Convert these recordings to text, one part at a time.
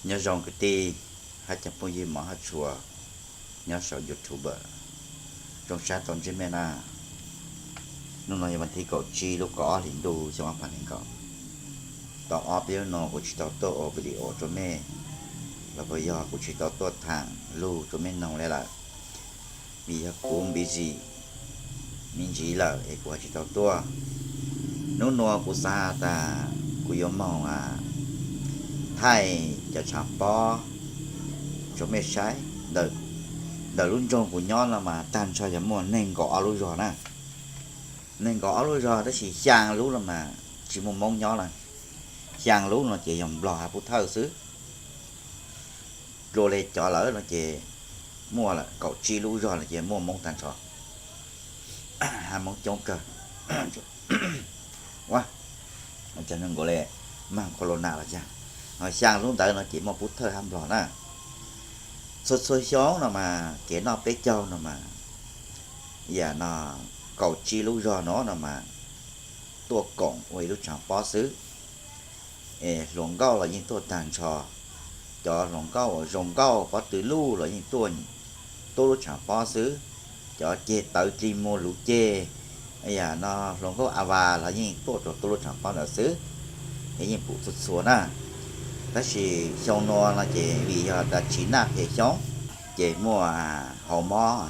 Nyob zoo kwv tij, hab cov phooj ywg mov hab tshua nyob saum YouTube, zoo sab tau ntsib mej na. Hnub no yog vas thib kaum tsib lub kaum ob hlis ntuj xyoo ob phav nees nkaum. Tau ob peb hnub no kuv tsis tau tuaj ua video rua mej, los puas yog kuv tsis tau tuaj thaam lug rua mej noog le lawm, vim yog kuv busy me ntsis lawm es kuv ho tsis tau tuaj. Hnub nua kuv xav has tas kuv yuav moog thaij cov tshaav pob rua mej saib. Ntawm lub nroog kuv nyob no mas tag nrho yog muaj neeg nkaum ob lub zog na. Neeg nkaum ob lub zog tab sis xyaa lub no mas tsis muaj Moob nyob lawm. Xyaa lub no ces yog Nplog hab Pub Thawj xwb. Dlua le cov lawm no ces muaj lawm kaum tsib lub zog no ces muaj Moob tag nrho, hab Moob coob kawg. Ua, cov neeg nkaum le, mag corona los cas, ho xyaa lub ntawd no ces muaj Pub Thawj hab Nplog na. Txhua txhua xyoo no mas kev noj peb caug no mas, yam no kaum tsib lub zog no no mas tuaj koom ua ib lub tshaav pob xwb. Es hluas nkauj los yeej tuaj tag nrho. Cov hluas nkauj uas zoo nkauj pob tw luj los yeej tuaj tub lub tshaav pob xwb. Cov ceg tawv dlig muag luv ceg, yam no hluas nkauj a vas los yeej tuaj rua tub lub tshaav pob ntawd xwb. Es yeej pum txhua txhua na. Tab sis xyoo nua no ces vim yog tas tsis naj phem xyoob, ces muaj hauv mob,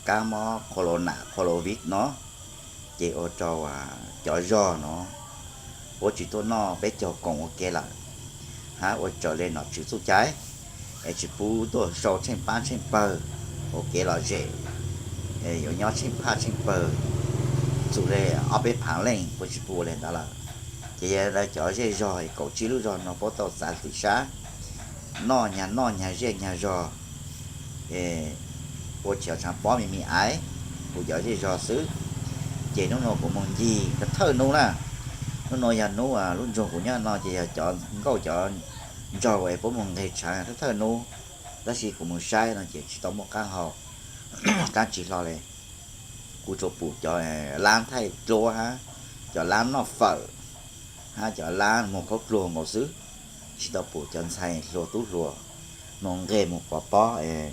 kab mob corona, covid no, ces ua rau cov zog no puab tsis tuaj noj peb caug koom ua ke lawm, hab ua raws le nom tswv txuj cai, es tsis pub tuaj sau tsheej pab tsheej pawg ua kev lom zem, yuav nyob tsheej phaj tsheej pawg, txug le ob peb phaav leej puab tsis pub ua le ntawd lawm. Ces yog cov zej zog kaum tsib lub zog no puab tau txav xwm sab, noj nyag noj nyag zej nyag zog, ua cov tshaav pob me me aiv, kuv cov zej zog xwb. Ces hnub nua kuv moog ncig thawj hnub na. Hnub nua yog hnub lub nroog kuv nyob no ces yog cov nkauj cov nraug es puab moog nqeg tshaav thawj thawj hnub, tab sis kuv moog saib no ces tsis tau muaj qaab hau, qaab tsis hlo le. Kuv tsuas pum cov laab thaij dluab hab cov laab noj fawm hab cov laab muag khaub dluag nkaus xwb, tsis tau pum cov ntxhais hluas tub hluas moog nqeg moog pov pob es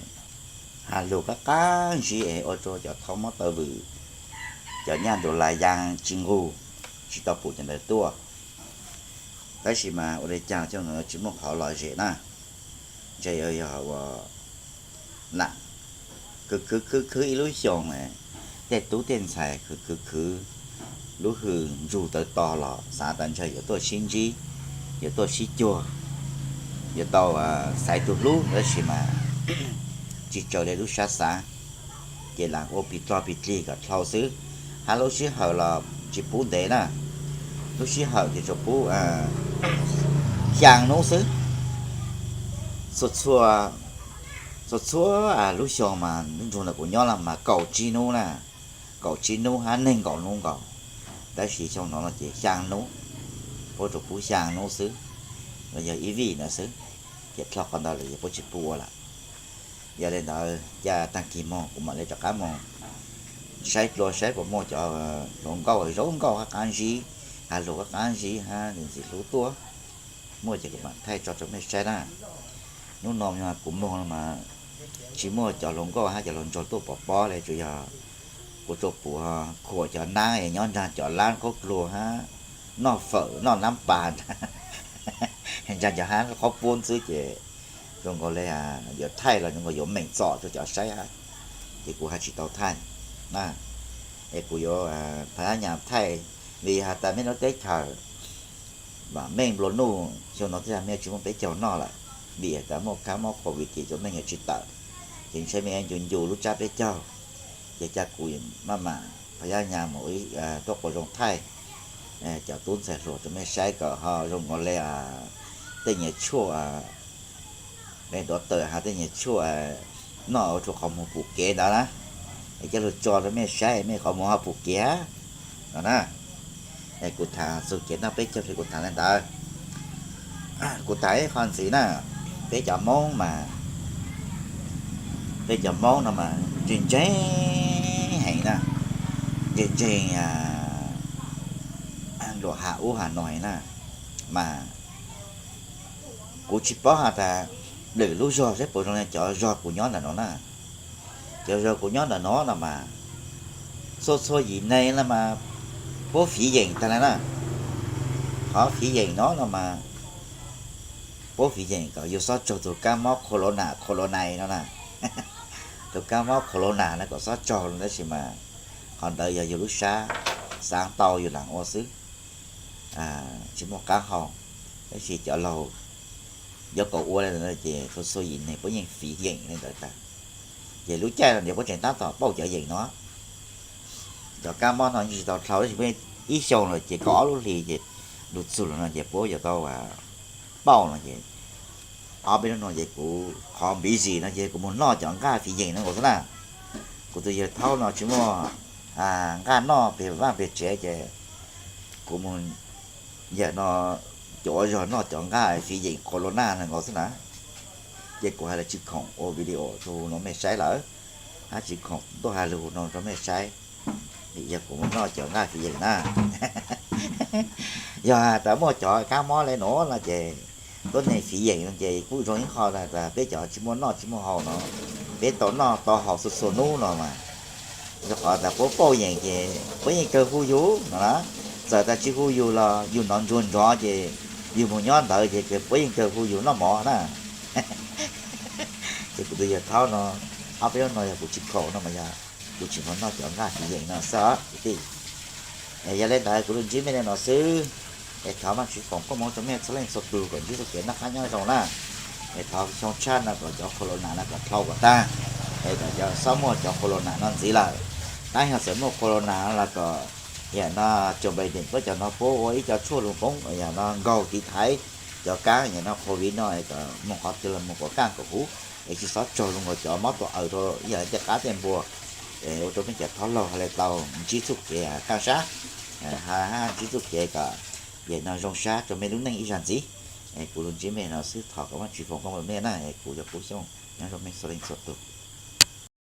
has lug qab qab zib es ua rua cov thaub mob taw vwm, cov nyaj ntus las yaa tsis nqug, tsis tau pum cov ntawd tuaj. Tab sis mas ua le caag xyoo no tsis muaj qhov lom zem na, ntshe yog ua lam khwv khwv khwv khwv ib lub xyoos, tej tub tej ntxhais khwv khwv khwv lub hws ntsug tawv to los xav tas ntshe yuav tuaj sib ntsib, yuav tuaj sib cuag, yuav tau xaiv tug hlub, tab sis mas tsis raws le lub sab xav, ces lam ua plig dlog plig dlig kom dlhau xwb, hab lub sij hawm los tsis pub ntev na, lub sij hawm ces tsuas pub xyaa hnub xwb. Txhua txhua lub xyoo mas lub nroog ntawm kuv nyob los mas kaum tsib hnub na, kaum tsib hnub hab neeg nkaum hnub nkaus, tab sis xyoo no no ces xyaa hnub, puab tsuas pub xyaa hnub xwb, los yog ib vij ntawd xwb, ces dlhau qhov ntawd lawm ces puab tsis pub ua lawm. Yog le ntawd ca tag kis moog kuv mam le rov qab moog saib dlua saib puas muaj cov hluas nkauj zoo nkauj hab qaab zib, has lug hab qaab zib hab ntxim hlub tuaj, muaj ces kuv mam thaij tso rua mej saib na. Hnub no kuv moog no mas tsis muaj cov hluas nkauj hab cov hluas nraug tuaj pov pob le, tsuas yog kuv tsuas pum khuam cov naab es nyob nraag cov laab khaub dluag hab noj fawm noj naab pas nraag cov hab qhob puab xwb ces zoo nkaus le yuav thaij los zoo nkaus yuav meem txom rua cov saib hab, ces kuv hab tsis tau thaij na. Es kuv yuav phas nyas thaij, vim has tas mej lub teb chaws vam meej nplua nuj xyoo no tej zag mej tsis muaj peb caug noj lawm, vim has tas muaj kab mob covid ces cov meej yuav tsis tawm, ces ntshe mej yuav ncu ncu lub tsab peb caug. Ces ca kuv maj mam phas nyas mus tuaj quas zoo thaij cov tub ntxhais hluas rua mej saib kom ho zoo nkaus le tej nyias tshuaj, le duav tawm has tej nyias tshuaj noj ua rua qhov muag pum kev ntawd na, es coj lug tso rua mej saib mej qhov muag ho pum kev no na. Es kuv tham txug kev noj peb caug ces kuv tham le ntawd. Kuv tham ib qho ntxiv na, peb cov Moob mas, peb cov Moob no mas ntseeg ntseeg heev na, ntseeg ntseeg luam has ub has no heev na, mas Kuv tsis paub has tas lwm lub zog saib puas zoo li cov zog kuv nyob ntawm no na. Cov zog kuv nyob ntawm no no mas txhua txhua yim neeg no mas puab fiv yeem tag na. Qhov fiv yeem no no mas puab fiv yeem kom yug xob tsaug tus kab mob corona, corona no na. Tus kab mob corona no kom xob tsaug no tab sis mas qhov ntawd yog yug lub sab xaav tau yug laam ua xwb, tsis muaj qaab hau. Tab sis cov laug yuav kom ua li ntawd ces txhua txhua yim neeg puab yeej fiv yeem li ntawd tag. Ces lub caij no ces puab tseem tab tom pauj cov yeem no. Cov kab mob no yeej tsis tau dhau tab sis ib xyoo lawm ces kaum ob lub hlis ces lug txug lawm no ces puab yuav tau pauj no ces ob peb lub no ces kuv qhov npiv zis no ces kuv mus noj cov nqaj fiv yeem no nkaus xwb na. Kuv tus yawg thaub no tsis muaj nqaj noj pem vaaj pem tsev ces kuv mus yam no cuav zog noj cov nqaj fiv yeem corona no nkaus xwb na. Ces kuv has lug tsis khoom ua video rau huv no mej saib lawm, hab tsis khoom tuaj has lug huv no rau mej saib. Yog kuv mus noj cov nqaj fiv yeem na, yog tas muaj cov kab mob le nuav no ces tuab neeg fiv yeem no ces kuj zoo ib qho tas peb cov tsis muaj noj tsis muaj haus no, peb tau noj tau haus txhua txhua nub no mas. Rua qhov tas puab pauj yeem ces puab yeej kawg hu yug no na. Txawm tas tsis hu yug los yug nov ntsuag nrov ces yug mus nyob ntawd ces puab yeej kawg hu yug noj mov na. Ces kuv tus yawg thaub no, ob peb lub no yog kuv tsis khoom no mas yog kuv tsis mus noj cov nqaj fiv yeem no xwb os kwv tij. Yog le ntawd kuv lug ntsib mej le no xwb, es thov Vaajtswv foom koob moov rau mej txhua leej txhua tug kom ntsib txuj kev noj qab nyob zoo na. Es thov xyoo tshaj no kom cov corona no kom dhau kom tag, es kom cov xob muaj cov corona no ntxiv lawm. Tab yog txawm muaj corona no los kom yam no Joe Biden puab cov no puab ua ib co tshuaj lug poob yam no nkaug tiv thaiv cov kab yam no covid no es kom moog qhov twg los moog kom kaaj kom huv, es tsis xob tsaug zoo nkaus cov mob tuam aws rau yam tej qab tej npua. Es ua rau mej cov thab laug has le tau ntsib txuj kev kaaj sab, hab ntsib txuj kev kom yam no zoo sab rau mej lub neej ib zag ntxiv. Es kuv lug ntsib mej no xwb, thov kom Vaajtswv foom koob moov rau mej na, es kuv yog Kub Xyooj, nyob zoo mej txhua leej txhua tug.